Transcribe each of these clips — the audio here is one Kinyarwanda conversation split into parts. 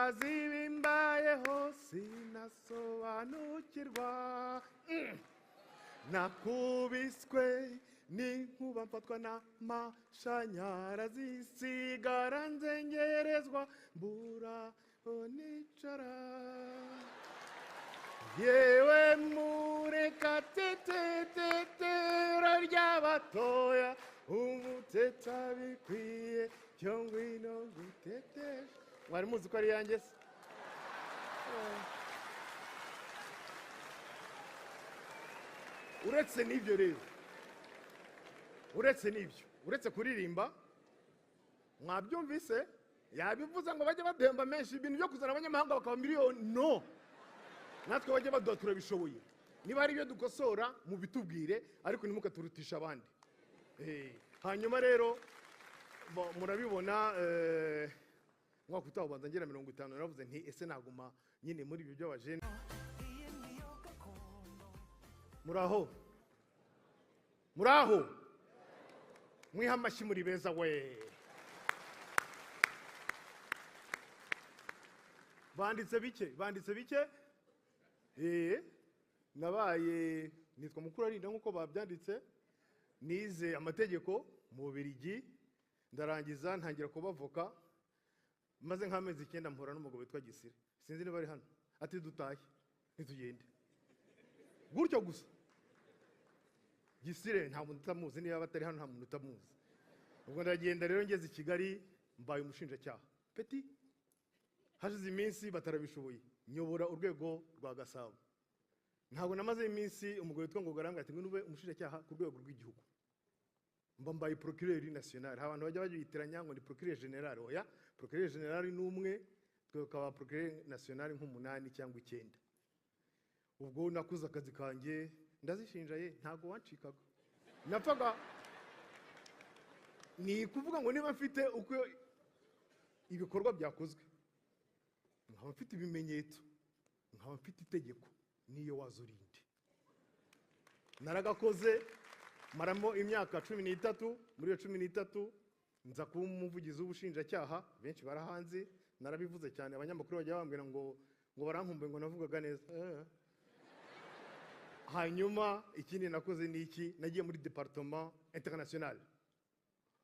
Nibaza ibimbayeho sinasobanukirwa. Nakubiswe n'inkuba mfatwa n'amashanyarazi, sigara nzengerezwa mbura nicara. Yewe murekatetetetera ry'abatoya, umuteta bikwiye cyo ngwino nguteteshe. Mwari muzi ko ari yanjye se? Uretse n'ibyo rero, uretse n'ibyo, uretse kuririmba, mwabyumvise yabivuze ngo bajye baduhemba menshi, ibintu byo kuzana abanyamahanga bakaba miliyoni, no natwe bajye baduha, turabishoboye. Niba hari ibyo dukosora mubitubwire, ariko ntimukaturutishe abandi. Hanyuma rero murabibona, mwaka utaha ubanza ngera 50, naravuze nti ese naguma nyine muri ibyo by'abajene. Muraho, muraho, mwiha amashyi muri beza we. Banditse bike, banditse bike. Nabaye nitwa Mukurarinda nk'uko babyanditse, nize amategeko mu Bubiligi, ndarangiza ntangira kuba avoka, maze nk'amezi 9 mpura n'umugabo witwa Gisire, sinzi niba ari hano, ati dutahe ntitugende gutyo gusa. Gisire nta muntu utamuzi, niba batari hano nta muntu utamuzi. Ubwo ndagenda rero ngeze i Kigali mbaye umushinjacyaha peti. Hashize iminsi batarabishoboye, nyobora urwego rwa Gasabo. Ntabwo namaze iminsi umugabo witwa Ngoga arambwira ati ngwino ube umushinjacyaha ku rwego rw'igihugu. Mba mbaye procureur national. Hari abantu bajya bayitiranya ngo ni procureur general. Oya, procureur general ni umwe, twe tukaba procureur national nk'umunani cyangwa 9. Ubwo nakuze akazi kanjye ndazishinja ye, ntago wancikaga. Napfaga ni kuvuga ngo niba mfite uko ibikorwa byakozwe, nkaba mfite ibimenyetso, nkaba mfite itegeko, niyo wazurinde. Naragakoze maramo imyaka 13, muri iyo 13 nza kuba umuvugizi w'ubushinjacyaha, benshi barahanze, narabivuze cyane, abanyamakuru bajya bambwira ngo barankumbuye ngo navugaga neza. Hanyuma ikindi nakoze ni iki, nagiye muri departement international.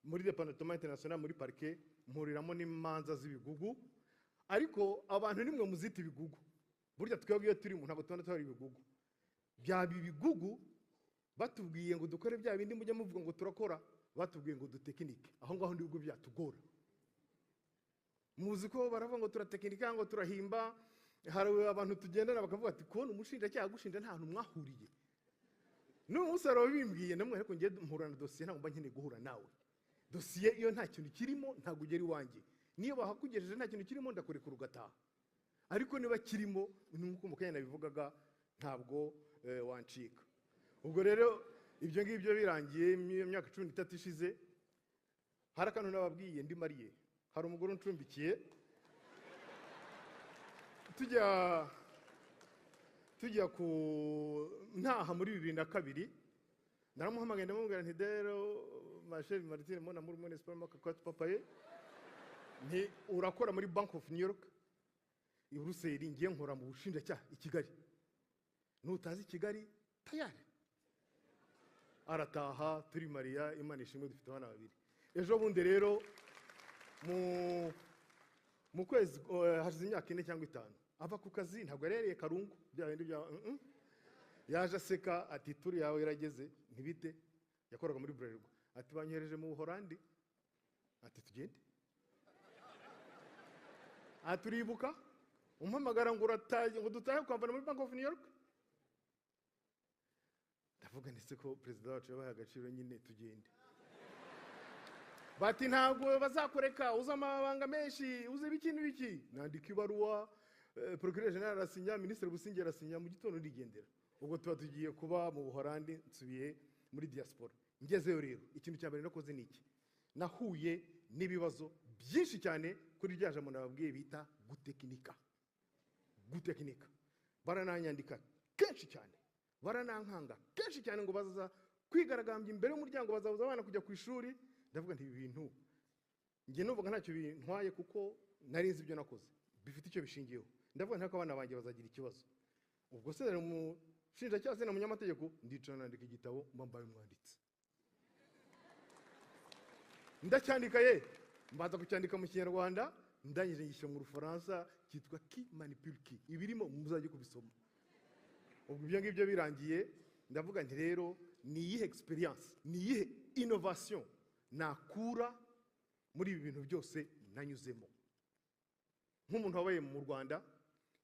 Muri departement international muri parquet mpuriramo n'imanza z'ibigugu, ariko abantu nimwe muzita ibigugu. Burya twebwe iyo turi mu ntabwo tubona twari ibigugu. Byaba ibigugu batubwiye ngo dukore bya bindi mujya muvuga ngo turakora, batubwiye ngo dutekinike. Aho ngaho ndibwo byatugora. Muzi ko baravuga ngo turatekinika, ngo turahimba. Hari abantu tugendana bakavuga ati kubona umushinjacyaha gushinja nta hantu mwahuriye. N'uyu munsi arabimbwiye namwe, ariko ngiye mpura na dosiye ntabwo mba nkeneye guhura nawe. Dosiye iyo nta kintu kirimo ntabwo ugera iwanjye. Niyo bahakugejeje nta kintu kirimo ndakurekura ugataha. Ariko niba kirimo nk'uko mukanya nabivugaga ntabwo wancika. Ubwo rero ibyo ngibyo birangiye imyaka 13 ishize, hari akantu nababwiye ndi mariye, hari umugore uncumbikiye, tujya ku ntaha muri 2002, naramuhamagaye ndamubwira nti rero ma chère Martine mon amour mon espoir mon cocotte papaye, nti urakora muri Bank of New York i Bruxelles, ngiye nkora mu bushinjacyaha i Kigali, nutazi Kigali tayari. Arataha turi Maria, Imana ishimwe dufite abana babiri. Ejo bundi rero mu kwezi hashize imyaka 4 cyangwa 5 ava ku kazi, ntabwo yarereye karungu bya bindi bya yaje aseka ati turi yawe irageze ntibite. Yakoraga muri Bralirwa, ati banyohereje mu Buholandi, ati tugende. Aturibuka umpamagara ngo urataye ngo dutahe kwambara muri Bank of New York. Ndavuga ndetse ko perezida wacu yabaye agaciro nyine tugende. Bati ntabwo bazakureka, uza amabanga menshi, uze biki n'ibiki. Nandika ibaruwa, procureur general arasinya, ministre Busingye arasinya, mu gitondo ndigendera. Ubwo tuba tugiye kuba mu Buholandi, nsubiye muri diaspora. Ngezeyo rero, ikintu cya mbere nakoze ni iki? Nahuye n'ibibazo byinshi cyane kuri rya jambo nababwiye bita gutekinika. Gutekinika. Barananyandika kenshi cyane, baranankanga kenshi cyane ngo bazaza kwigaragambya imbere y'umuryango, bazabuza abana kujya ku ishuri. Ndavuga nti ibi bintu njye numvaga ntacyo bintwaye kuko nari nzi ibyo nakoze. Bifite icyo bishingiyeho. Ndavuga ntako abana banjye bazagira ikibazo. Ubwo se rero umushinjacyaha se na munyamategeko, ndicara nandika igitabo, mba mbaye umwanditsi. Ndacyandika ye, mbanza kucyandika mu Kinyarwanda, ndangije ngishyira mu Rufaransa, cyitwa Qui manipule qui. Ibirimo muzajye kubisoma. Ubwo ibyo ngibyo birangiye, ndavuga nti rero ni iyihe experience, ni iyihe innovation nakura muri ibi bintu byose nanyuzemo. Nk'umuntu wabaye mu Rwanda,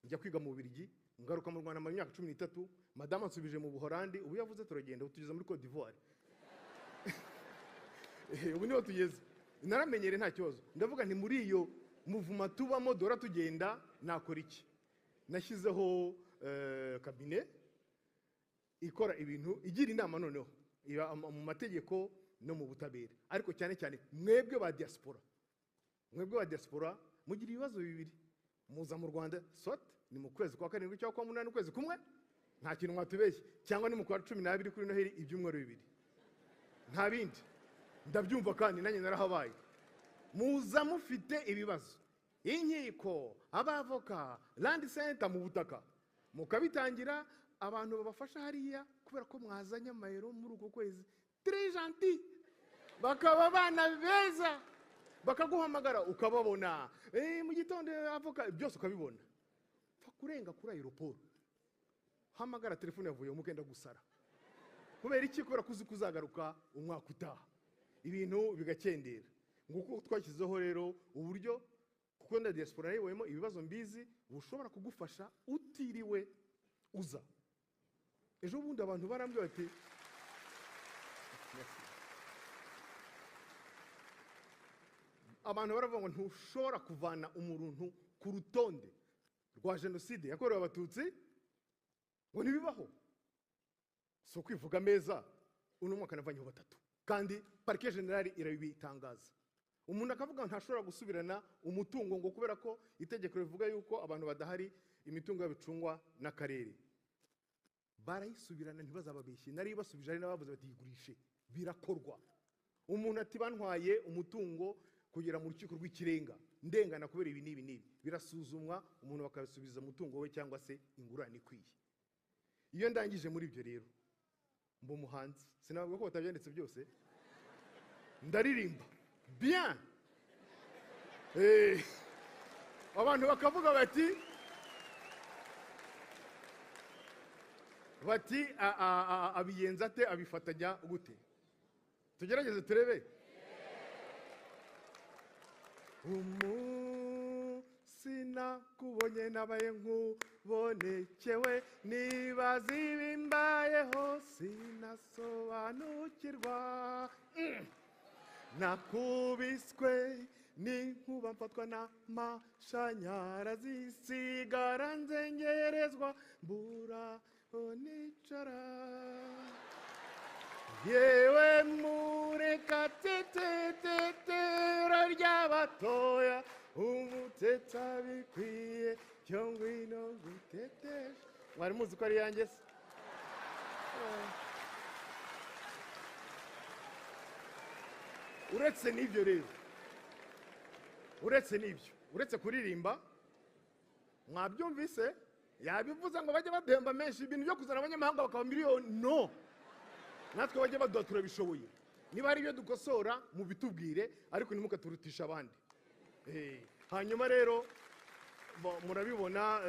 njya kwiga mu Bubiligi, ngaruka mu Rwanda mu myaka 13, madame ansubije mu Buholandi, ubu yavuze turagenda, ubu tugeze muri Cote d'Ivoire. Ubu niho tugeze. Naramenyere nta kibazo. Ndavuga nti muri iyo muvuma tubamo dora tugenda nakora iki? Nashyizeho cabinet ikora ibintu, igira inama noneho iba mu mategeko no mu butabera, ariko cyane cyane mwebwe ba diaspora. Mwebwe ba diaspora mugira ibibazo bibiri. Muza mu Rwanda soit ni mu kwezi kwa 7 cyangwa kwa 8, ukwezi kumwe, nta kintu mwatubeshye, cyangwa ni mu kwa 12 kuri Noheli, ibyumweru bibiri, nta bindi. Ndabyumva kandi nanjye narahabaye. Muza mufite ibibazo, inkiko, abavoka, land center mu butaka, mukabitangira abantu babafasha hariya kubera ko mwazanye amayero muri uko kwezi, très gentil, bakaba abana beza, bakaguhamagara ukababona, mu gitondo avoka byose ukabibona. Pfa kurenga kuri aeroport, hamagara telefone yavuye mukenda gusara. Kubera iki? Kubera kuzi kuzagaruka umwaka utaha, ibintu bigakendera. Nguko twashyizeho rero uburyo, kuko na diaspora nayiboyemo ibibazo mbizi, bushobora kugufasha utiriwe uza. Ejo bundi abantu barambwira bati, abantu baravuga ngo ntushobora kuvana umuntu ku rutonde rwa jenoside yakorewe Abatutsi, ngo ntibibaho. Si ukwivuga meza, uno mwaka navanyeho 3, kandi parquet general irabitangaza. Umuntu akavuga ntashobora gusubirana umutungo ngo kubera ko itegeko rivuga yuko abantu badahari imitungo yabo icungwa n'akarere. Barayisubirana ntibazababeshye, nari basubije ari n'abavuze bati yigurishe, birakorwa. Umuntu ati bantwaye umutungo kugera mu rukiko rw'ikirenga, ndengana kubera ibi n'ibi n'ibi, birasuzumwa, umuntu bakabisubiza umutungo we cyangwa se ingurane ikwiye. Iyo ndangije muri ibyo rero, mba umuhanzi, sinavuga ko batabyanditse byose, ndaririmba bien. Abantu bakavuga bati abiyenza ate, abifatanya gute? Tugerageze turebe. Umunsi nakubonye nabaye nkubonekewe, nibaza ibimbayeho sinasobanukirwa. Nakubiswe n'inkuba mfatwa n'amashanyarazi, sigara nzengerezwa mbura nicara. Yewe mureka tetetetera ry'abatoya, umutetsa bikwiye cyo ngwino gutetesha. Mwari muzi ko ari yanjye se? Uretse n'ibyo rero, uretse n'ibyo, uretse kuririmba, mwabyumvise yabivuze ngo bajye bademba menshi, ibintu byo kuzana abanyamahanga bakaba miliyoni, no. Natwe bajye baduha turabishoboye. Niba hari ibyo dukosora mubitubwire, ariko ntimukaturutisha abandi. Hanyuma rero murabibona,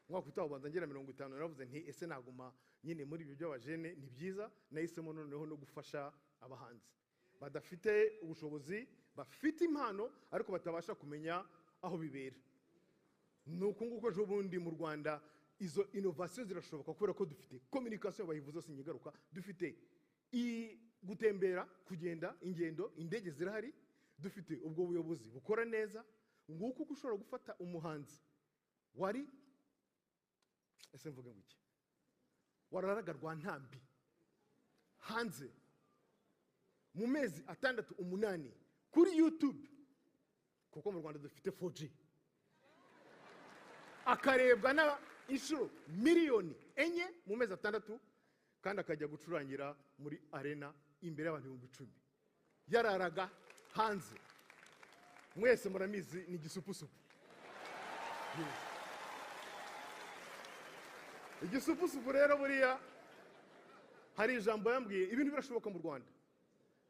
mwaka utaha ubanza ngera 50, naravuze nti ese naguma nyine muri ibyo by'abajene, ni byiza. Nahisemo noneho no gufasha abahanzi badafite ubushobozi, bafite impano ariko batabasha kumenya aho bibera. Nuko nguko ejo bundi mu Rwanda izo innovation zirashoboka kubera ko dufite communication, bayivuze sinyigaruka, dufite gutembera, kugenda ingendo, indege zirahari, dufite ubwo buyobozi bukora neza. Nguko uko ushobora gufata umuhanzi wari, ese mvuge ngo iki, wararaga rwa ntambi hanze mu mezi 6 8 kuri YouTube, kuko mu Rwanda dufite 4G, akarebwa na inshuro miliyoni 4 mu mezi 6, kandi akajya gucurangira muri arena imbere y'abantu 10,000, yararaga hanze. Mwese muramizi ni gisupusupu. Yes. Igisupusupu rero buriya hari ijambo yambwiye, ibintu birashoboka mu Rwanda.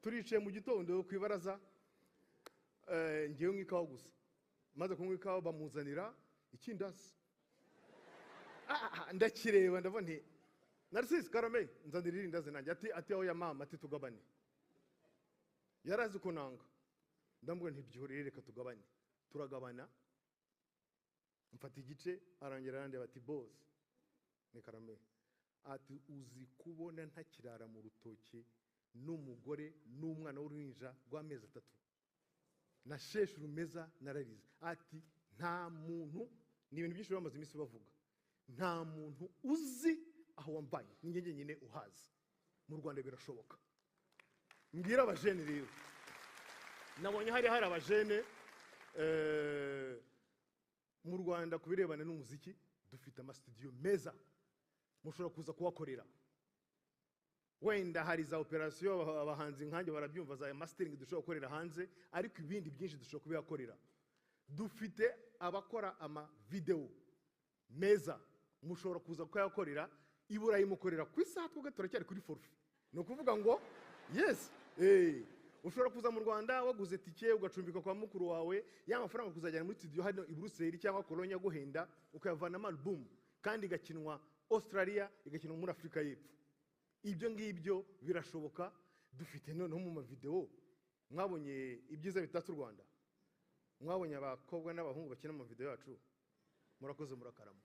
Turicaye mu gitondo ku ibaraza, ngewe nywa ikawa gusa, maze kunywa ikawa bamuzanira ikindazi. Ndakireba ndavuga nti Narcisse karame nzanira irindazi nanjye, ati aho ya mama, ati tugabane. Yarazi ko nanga, ndamubwira nti byihorere reka tugabane. Turagabana, mfata igice, arongera arandeba ati boss ni karame, ati uzi kubona ntakirara mu rutoki n'umugore n'umwana w'uruhinja rw'amezi 3 na sheshe urumeza nararize. Ati nta muntu, ni ibintu byinshi bamaze iminsi bavuga, nta muntu uzi aho wambaye, ni njye njyenyine uhazi. Mu Rwanda birashoboka. Mbwira abajene rero, nabonye hari abajene mu Rwanda ku birebana n'umuziki dufite amasitudiyo meza mushobora kuza kuhakorera. Wenda hari za operasiyo abahanzi nkanjye barabyumva, za mastering dushobora gukorera hanze, ariko ibindi byinshi dushobora kubihakorera. Dufite abakora ama video meza mushobora kuza kuyakorera i Burayi, mukorera ku isaha, twebwe turacyari kuri forfait. Ni ukuvuga ngo yes, ushobora kuza mu Rwanda waguze tike ugacumbika kwa mukuru wawe, ya mafaranga kuzajyana muri studio hano i Buruseli cyangwa Cologne aguhenda, ukayavanamo album kandi igakinwa Australia, igakinwa muri Afurika y'Epfo. Ibyo ngibyo birashoboka. Dufite noneho mu mavideo, mwabonye ibyiza bitatse u Rwanda, mwabonye abakobwa n'abahungu bakina mu mavideo yacu. Murakoze, murakarama.